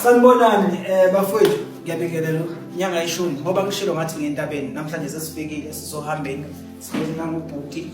Sanibonani bafowethu, ngiyabingelela inyanga yeshumi ngoba ngishilo ngathi ngentabeni namhlanje sesifikile sizohambeni sibona ngubhuti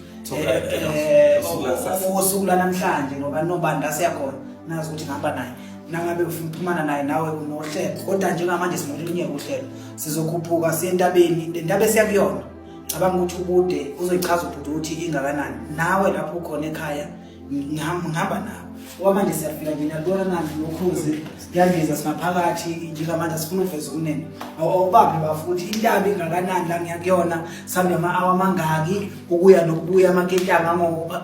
usuku lanamhlanje ngoba nobanda siyakhona nazi ukuthi ngihamba naye. Nangabe ufuna ukuxhumana naye nawe unohlelo, kodwa njengamanje sinolunye uhlelo, sizokhuphuka siye entabeni. Le ntaba esiya kuyona, cabanga ukuthi ubude uzoyichaza ubhuti ukuthi ingakanani. Nawe lapho ukhona ekhaya ngihamba nawo. Okwamanje siyafika nje, niyalubona nani nokhozi kuyandiza, singaphakathi njengamanje asifuna ukuveza okunene. Awubaphi bafuthi intaba ingakanani la ngiya kuyona, sihambe ama-awa amangaki ukuya nokubuya, amaketanga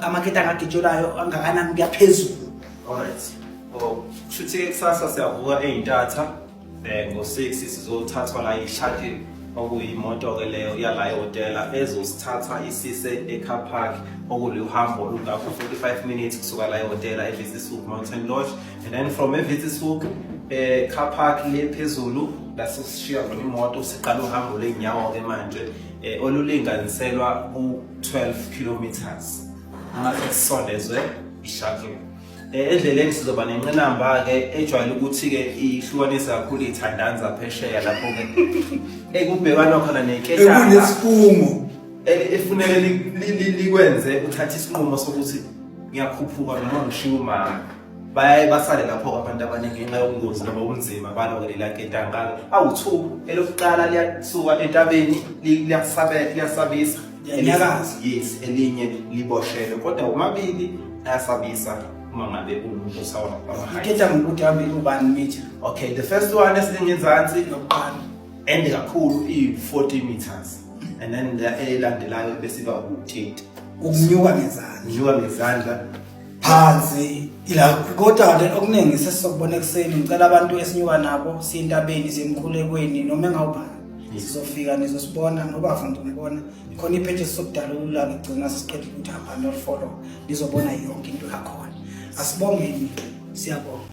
amaketanga agitshelwayo angakanani kuya phezulu? Alright. Oh, kushuthi-ke kusasa siyavuka ey'ntatha ngo-6 sizothathwa la i-shuttle, okuyimoto-ke leyo yala ehhotela ezosithatha isise e-car park, okuluhambo olungakho 45 minutes kusuka la ehhotela e-Vissershoek Mountain Lodge, and then from e-Vissershoek car park le phezulu la sishiya khona imoto, siqala uhambo ley'nyawo-ke manje olulinganiselwa ku-12 kilometers ngathi sisondezwe i-shuttle. Endleleni sizoba nenqinamba-ke ejwayele ukuthi-ke ihlukanise kakhulu iy'thandani phesheya, lapho-ke ekubhekwana khona neketanga ekunesifungo efunele likwenze uthathe isinqumo sokuthi ngiyakhuphuka noma ngishiya umama. Bayaye basale lapho abantu abaningi ngenxa yobungozi noma ubunzima balo-ke lela ketanga. Awu-two, elokuqala liyasuka entabeni, liyasabisa. Liyanyakaza. Yes, elinye liboshelwe, kodwa omabili ayasabisa uma ngabe umuntu osawona. Iketanga ukuthi hambe ubani mitha? Okay, the first one esilingenzansi yokuqala ende kakhulu iyi-40 meters, and then le elandelayo besiba u-30. Ukunyuka ngezandla. Unyuka ngezandla. Phansi ila, kodwa ke okuningi sesizokubona ekuseni. Ngicela abantu esinyuka nabo siyentabeni, siyemkhulekweni noma engawubani, sizofika nizosibona noba ngibona khona ipage esizokudalula ngigcina sesiqedile ukuthi hambani nolifollow, nizobona yonke into yakhona. Asibongeni, siyabonga.